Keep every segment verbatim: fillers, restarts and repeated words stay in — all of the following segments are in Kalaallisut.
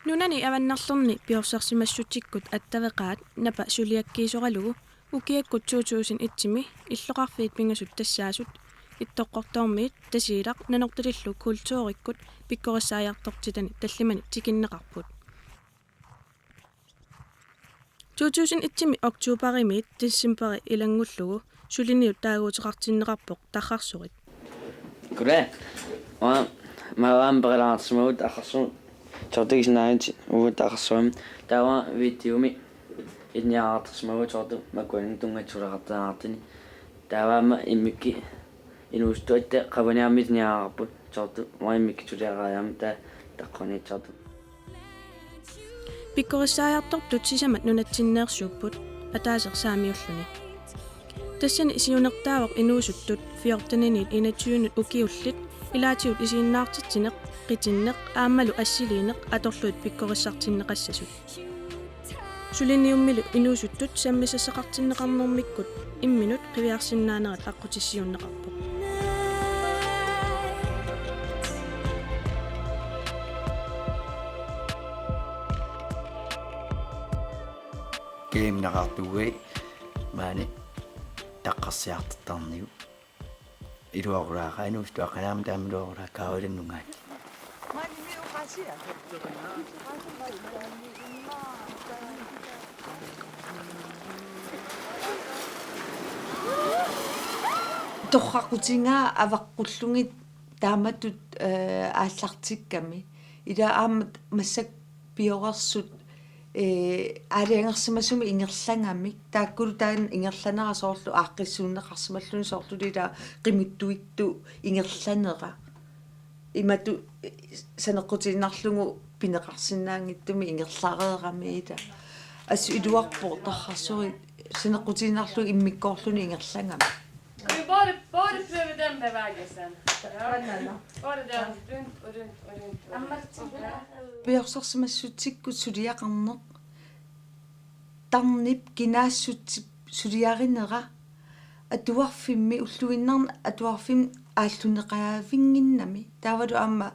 Nunani avannarlerni piorsarsimassutsikkut attaveqaat napa suliakkiisoralugu ukiakkut to tusind et-imi illoqarfiit pingasut tassaasut Ittoqqortoormiit, Tasiilaq Nanortalillu kulturikkut pikkorissaajartortitani tallimani tikinneqarput. To tusind et-imi oktoberimiit decemberi ilanngullugu suliniut taaguuteqartinneqarpoq tarrarsorit. Goddag. Uanga maavaam perilaarsimagut tarrarsuut. Tortukisinaanit uagut tarrarsuarmi. Taava videomi ilinniartarsimagut tortu makuanin tunngatsuleqartariaqartuni. Taava aamma immikkut inuusuttut qavaniarmik ilinniartarput tortu uanga immikkut suliaqariarmat taava taqquniitsortu. Pikkorissaajartortut sisamat nunatsinneersuupput ataaseq saamiulluni. Tassani siunertaavoq inuusuttut fjorteniniit enogtyvenut ukiullit ilaatigut isiginnaartitsineq, qitinneq aammalu assiliineq atorlugit pikkorissartinneqassasut. Suliniummilu inuusuttut sammisassaqartinneqarnermikkut imminut qiviarsinnaanerat aqqutissiuunneqarpoq. Kiimneqartuui maani taqqarsiartortarniuk. Iluaqulaaqaaq inuusuttut aqqanaama taama iluaqulaaqaaq Kaavalannungaat. Torraqutigaa avaqqullugit taamatut, eh, aallartikkami. Ila aamma massakkut pioreersut, eh, aalajangersimasumik ingerlagamik. Taakkulu taanna ingerlanera soorlu aaqqissuunneqarsimalluni soorlu ila qimuttuittut ingerlanera. Imatut, eh, saneqqutiinnarlugu pineqarsinnaanngitsumik ingerlareerami ila. Assut iluarpoq tarrarsuit saneqqutiinnarlugu immikkoorluni ingerlagamik. Vi bara, bara prøve den bevegelsen. Ja. Bare den. Rundt og rundt og rundt og rundt. Piorsarsimassutsikkut suliaqarneq. Tarnip kinaassutsip suliarinera. Atuarfimmi ulluinnarni atuarfimmi aallunneqavinnginnami. Taavalu aamma,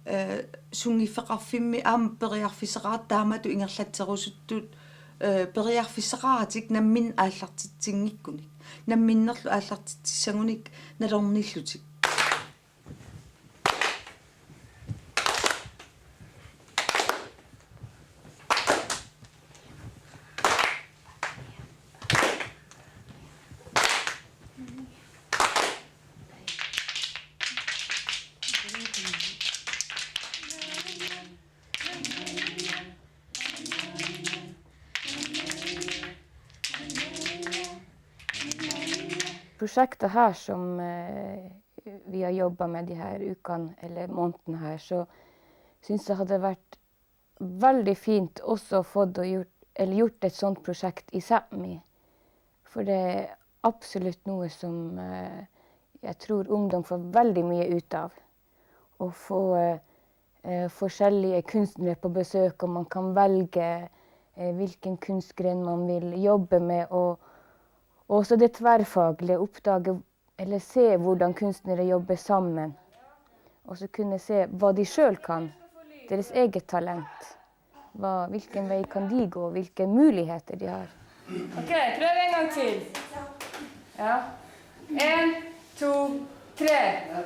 eh, sunngiffeqarfimmi aamma periarfissaqaratik taamatut ingerlatserusuttut, eh, periarfissaqaratik namminneq aallartitsinngikkunik. Namminnerlu aallartitsissagunik nalornillutik. Prosjektet her som, eh, vi har jobba med de her ukene eller månedene her, så syns jeg hadde vært veldig fint også å fått å gjort, eller gjort et sånt prosjekt i Sápmi. For det er absolutt noe som, eh, jeg tror ungdom får veldig mye ut av. Å få, eh, eh, forskjellige kunstnere på besøk, og man kan velge, eh, hvilken kunstgren man vil jobbe med, og, og også det tverrfaglige, oppdage eller se hvordan kunstnere jobber sammen, og så kunne se hva de sjøl kan, deres eget talent. Hva, hvilken vei kan de gå, hvilke muligheter de har. Ok, prøv en gang til. Ja. En, to, tre. En.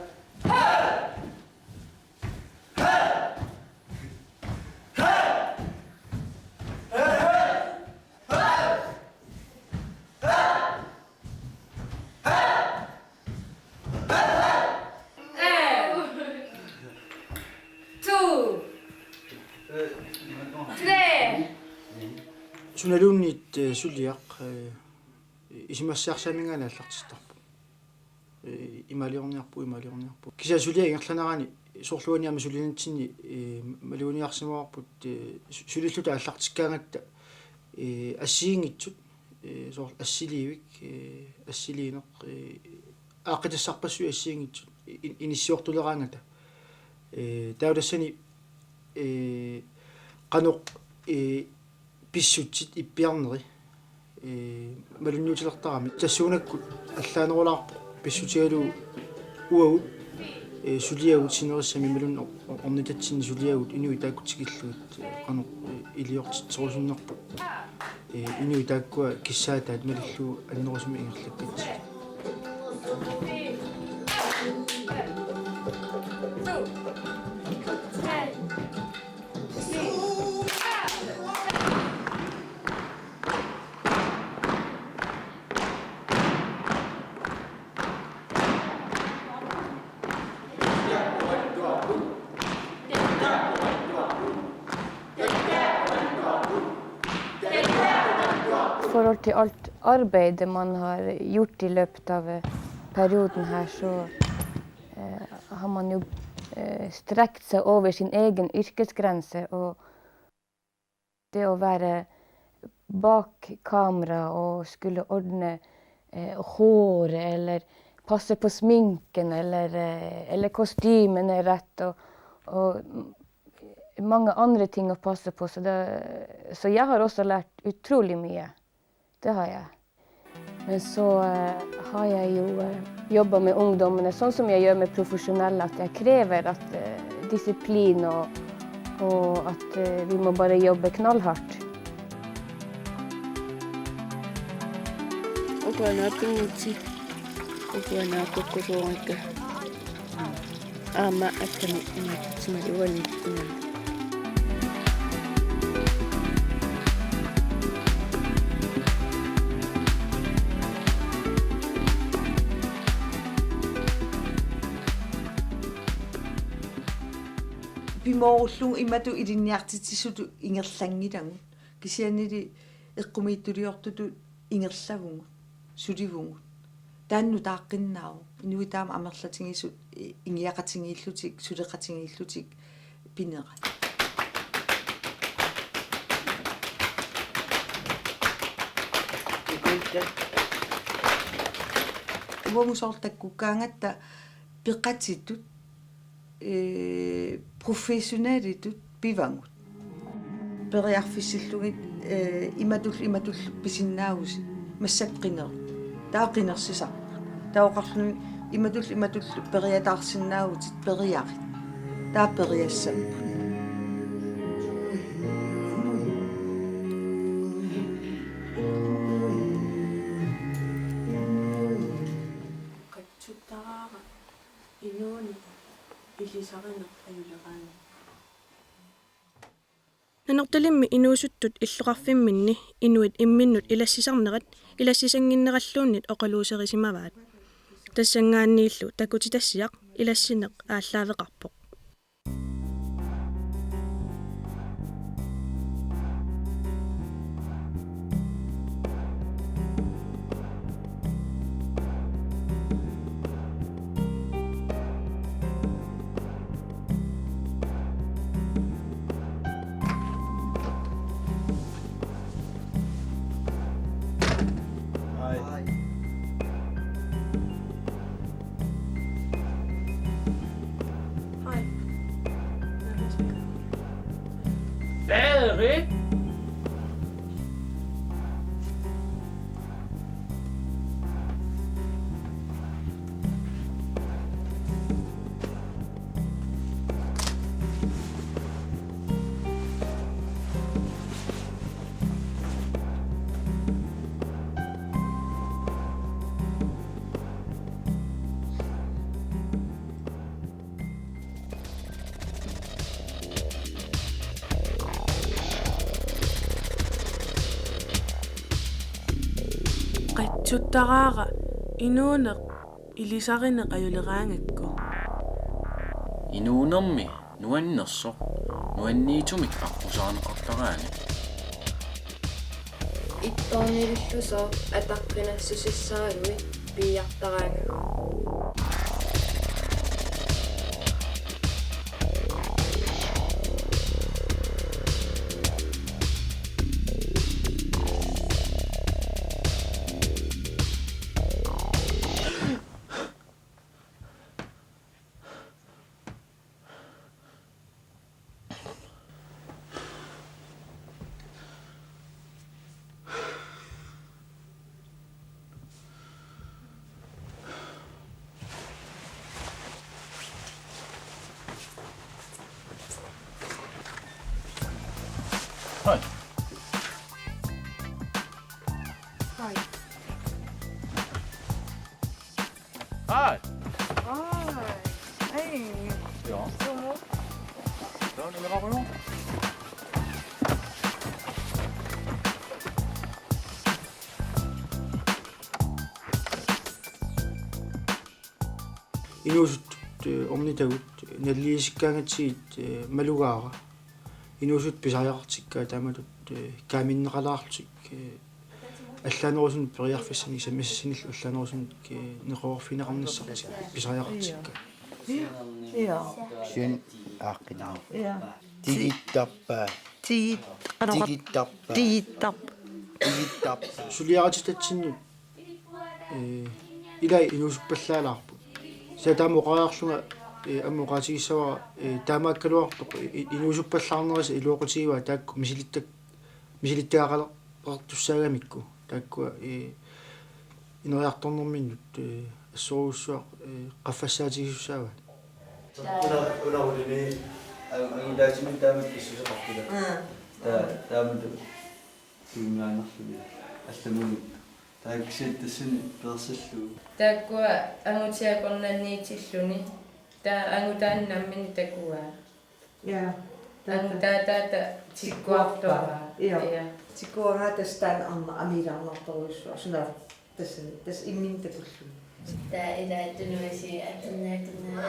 To. Tre. Sunaluunniit, eh, suliaq, eh, isumassarsiaminngaanniit aallartittarpoq. Eh, imaaliorniarpoq, imaaliorniarpoq. Kisianni suliap ingerlanerani soorlu uani aamma sulinitsinni, eh, maluginiarsimavarput, eh, su-, sulilluta aallartikkaangatta, eh, assigiinngitsut, eh, soorlu assiliivik, eh, assiliineq, eh, aaqqitassarpassuit assigiinngitsut in-, inissiortuleraangata. Eh, taava tassani, eh, qanoq, eh, pissutsit ippiarneri, eh, malunniutilertarami. Tassuunakkut allaanerulaarpoq pissutigalugu uagut Ee, suliagut sinerissami imaluunniit or-, or-, ornitatsinni suliagut inuit taakku tikillugit, ee, qanoq, ee, iliortitserusunnarput. Ee, inuit taakkua kissaataat malillugu annerusumik ingerlakkatsigit. I forhold til alt arbeidet man har gjort i løpet av, eh, perioden her, så, eh, har man jo, eh, strekt seg over sin egen yrkesgrense, og det å være bak kamera og skulle ordne, eh, håret eller passe på sminken eller, eh, eller kostymene rett og, og mange andre ting å passe på. Så det, så jeg har også lært utrolig mye. Det har jeg. Men så, eh, har jeg jo, eh, jobba med ungdommene sånn som jeg gjør med profesjonelle, at jeg krever at, eh, disiplin og, og at, eh, vi må bare jobbe knallhardt. Ukua naapinngitsi. Ukua naakukkusuurakka. Aamma attamu imatsimali uanni inami. Pimoorullugu imatut ilinniartitsisutut ingerlanngilagut. Kisiannili eqqumiitsuliortutut ingerlavugut, sulivugut. Taanna nutaaqqinnaaru. Inuit taama amerlatigisut i-, ingiaqatigiillutik, suleqatigiillutik pinerat. Uagut soorlu takkukkaangatta peqatitut, ee, professionalitut pivagut. Periarfissillugit, ee, imatullu, imatullu pisinnaavusi, massakkut qineruvoq. Taava qinersisarpoq. Taava oqarluni imatullu, imatullu periataarsinnaavutit, periarit. Taava periassapput. Qatsuttaraara inuuneq ilisarineq ajuleraangat. Nanortalimmi inuusuttut illoqarfimminni inuit imminnut ilassisarnerat ilassisannginneralluunniit oqaluuserisimavaat. Tassanngaanniillu takutitassiaq ilassineq aallaaveqarpoq. Qatsuttaraara inuuneq ilisarineq ajuleraangakku. Inuunermi nuannersoq nuanniitsumik aqqusaaneqartaraangat. Ittoornillusooq ataqqinassusissaaluit piiartaraangakku. Hi. Hi. Hi. Hi. Hey. Ja. Sumo. Down in the rubber. Inuusuttut, eh, ornitagut naliliisikkaangatsigit, eh, malugaara. Inuusuttut pisariaqartikkaat taamatut, eh, kaaminneqalaarlutik, eh, allaanerusunik periarfissanik sammisassanillu allaanerusunik, eh, neqeroorfigineqarnissartik pisariaqartikkaat. Ja. Siun aaqqinaa. Ja. Tigittarpa. Tigit. Tigittarpa. Tigittarp. Tigittarpa. Suliarititsinnut ee, ilai inuusuppallaalaarput. Kisianni taama oqariarlunga, ee, aamma oqaatigissavara, ee, taamaakkaluartoq, ee, inuusuppallaarnerisa iluaqutigivaat taakku misilittak-, misilittagaqalertussaagamikku. Taakkua, ee, ineriartornerminnut, ee, assorujussuaq, ee, qaffassaatigisussaavaat. Una, una ulimi, ang-, angutaatimik taamak pissuseqartut. Mm. Ta-, taamak tu-, tungaanarluni. Allamut. Taava kisianni tassani peersillugu. Taakkua angutip akornanniitilluni. Taava angutaani nammineq takuaa. Ja. Angutaataata tikkuartoraa. Ja. Ja. Tikkuaraa tassa taanna arnaq amiilaarnartorujussuaq. Suna tassani, tassa imminut takulluni. Taava ilaa tunuasi atunnaatuna.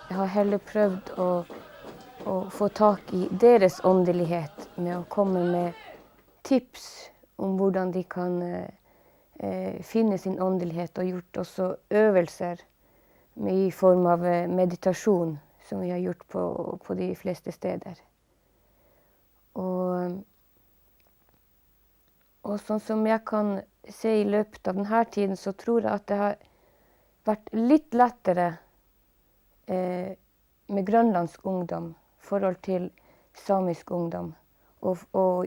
Jeg har heller prøvd å, å få tak i deres åndelighet med å komme med tips om hvordan de kan eh, eh, finne sin åndelighet, og gjort også øvelser med, i form av eh, meditasjon, som vi har gjort på, på de fleste steder. Og, og sånn som jeg kan se i løpet av denne tiden, så tror jeg at det har vært litt lettere eh, med grønlandsk ungdom forhold til samisk ungdom, og, og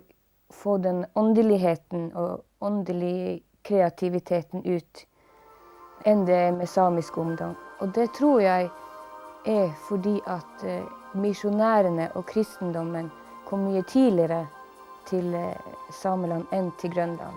få den åndeligheten og åndelige kreativiteten ut enn det er med samisk ungdom. Og det tror jeg er fordi at eh, misjonærene og kristendommen kom mye tidligere til eh, Sameland enn til Grønland.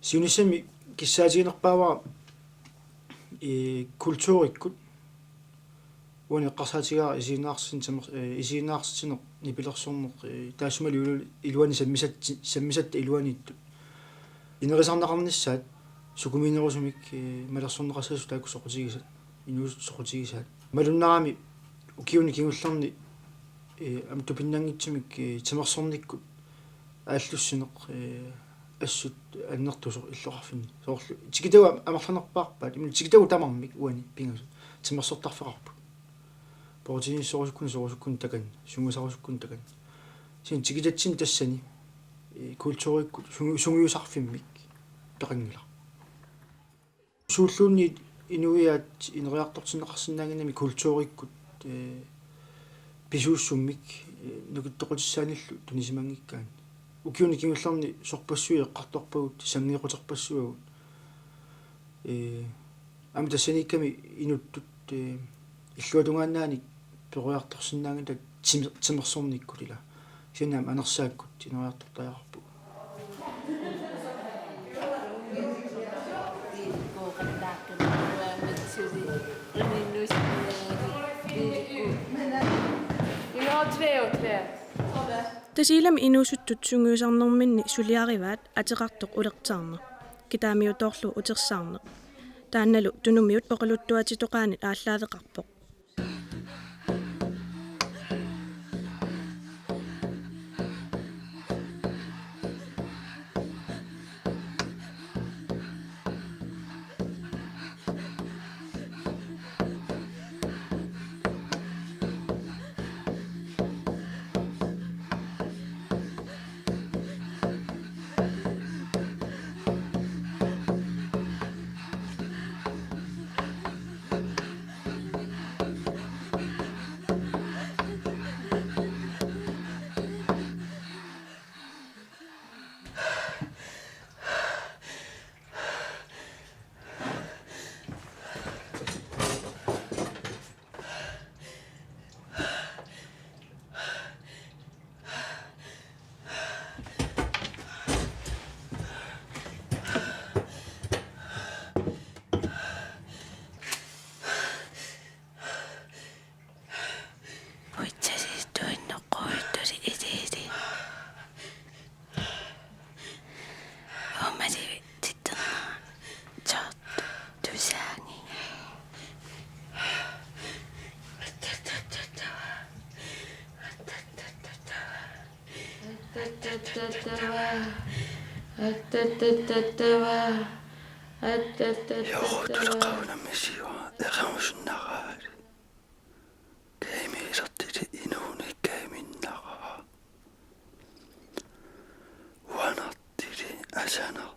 Siunissami kissaatiginerpaavara, ee, kulturikkut. Uani eqqarsaatigaara isiginnaartitsineq, ee, isiginnaartitsineq, nipilersorneq, ee, taassumalu ilu-, iluani sammisat-, sammisatta iluaniittut. Inerisarneqarnissaat sukumiinerusumik, ee, malersorneqassasoq taakku soqutigisat, inuusuttut soqutigisaat. Malunnarami ukiuni kingullerni, ee, aamma tupinnanngitsumik, ee, timersornikkut aallussineq, ee, assut annertusoq illoqarfinni. Soorlu tikitagut amerlanerpaarpaat, imaluunniit tikitagut tamarmik uani pingasut timersortarfeqarput. Poortiniissorusukkunik, sorusukkunik takanna, sungiusarusukkunik takanna. Kisianni tikitatsinni tassani, ee, kulturikkut sungi-, sungiusarfimmik peqanngilaq. Suulluunniit inuiaat ineriartortinneqarsinnaannginnami kulturikkut, ee, pisuussummik, ee, nukittoqutissaanillu tunisimanngikkaanni. Ukiuni kingullerni sorpassuit eqqartorpagut, sanngeequterpassuagut. Ee, aamma tassaniikkami inuttut, ee, illuatungaannaanik peroriartorsinnaanngillat timer-, timersornikkut ila. Kisianni aamma anersaakkut ineriartortariaqarpugut. Tasiilami inuusuttut sungiusarnerminni suliarivaat ateqartoq ulertaarneq, kitaamiutoorlugu utersaarneq. Taannalu Tunumiut oqaluttuatitoqaanit aallaaveqarpoq. Uitsasittuinnoqquuttuli iliili. Uumali titterna. Chot. Tusaangi. Attattattattava. Attattattattava. Attattattattava. Attattattattava. Joqutulaqaunamisiua eqamusunnaraali. Kaimiilertili inuunik kaiminnaqaaq. Uanartili asanar